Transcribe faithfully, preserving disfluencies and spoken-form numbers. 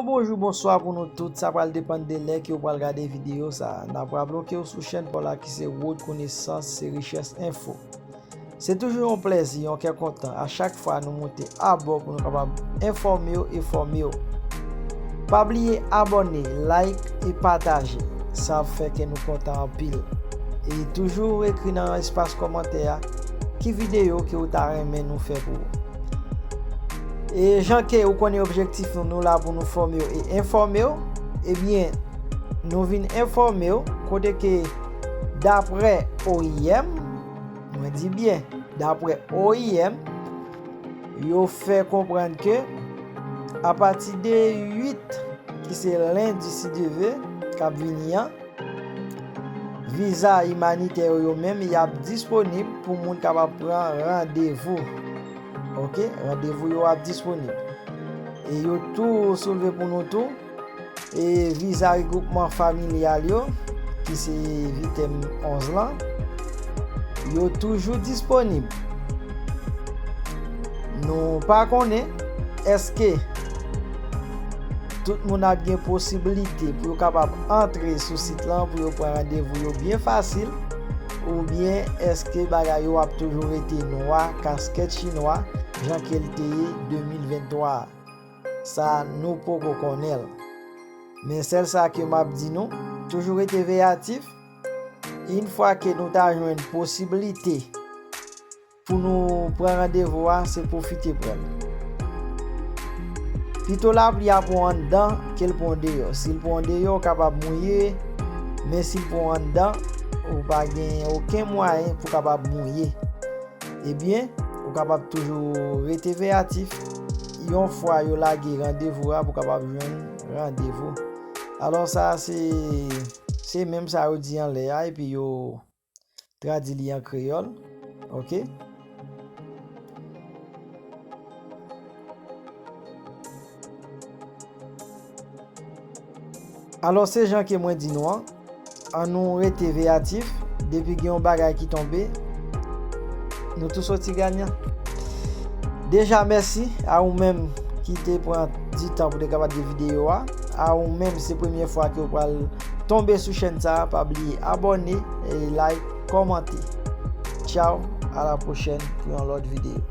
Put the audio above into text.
Bonjou, bonswa pou nou tout. Sa pral depann de lè ke w pral gade videyo sa a. N ap raple w ke w sou chèn pa w la ki se Wood Konesans, se Richès Enfo. Se toujou yon plèzi, yon kè kontan a chak fwa nou moute abò pou nou kapab enfòme w e fòme w. Pa bliye abòne, like e pataje. Sa ap fè ke nou kontan anpil. E toujou ekri nan espas kòmantè a ki videyo ke w ta renmen nou fè pou ou. E jan ke ou konnen objektif nou, nou la pou nou fòme w e enfòme w, ebyen, nou vin enfòme w kote ke daprè O I M, mwen di byen, daprè O I M, yo fè konprann ke apati de uit, ki se lendi si Dye vle, k ap vini an, viza imanitè yo, yo menm, y ap disponib pou moun kapab pran randevou. Oke, randevou yo ap disponib. E yo tou soulve pou nou tou, e viza regwoupman familyal yo, ki se vitèm onz lan, yo toujou disponib. Nou pa konnen èske tout moun ap gen posiblite pou yo kapab antre sou sit lan pou yo pran randevou yo byen fasil, oubyen èske bagay yo ap toujou rete nwa, kaskèt chinwa, jan ke l te ye de mil venntwa a? Sa, nou poko konnen l. Men sèl sa ke m ap di nou, toujou rete veyatif. Yon fwa ke nou ta jwenn posiblite pou nou pran randevou a, se pwofite pran l. Pito lapli a pran w anndan ke l pran w deyò. Si l pran w deyò, ou kapab mouye, men si l pran w anndan, ou pa gen okenn mwayen pou w kapab mouye. Ebyen, ou kapab toujou rete veyatif. Yon fwa yo lage randevou a, pou w kapab jwenn randevou. Alò, sa a se, se menm sa yo di anlè a, epi yo tradui li an kreyòl. Oke? Alò, se jan ke mwen di nou an, ann nou rete veyatif, depi gen yon bagay ki tonbe, nou tou soti ganyan. Deja, mèsi a ou menm ki te pran di tan pou te gade videyo a. A ou menm, se premye fwa ke w pral tonbe sou chèn sa a, pa bliye abòne, e like, kòmante. Tchaw, a la pwochèn pou yon lòt videyo.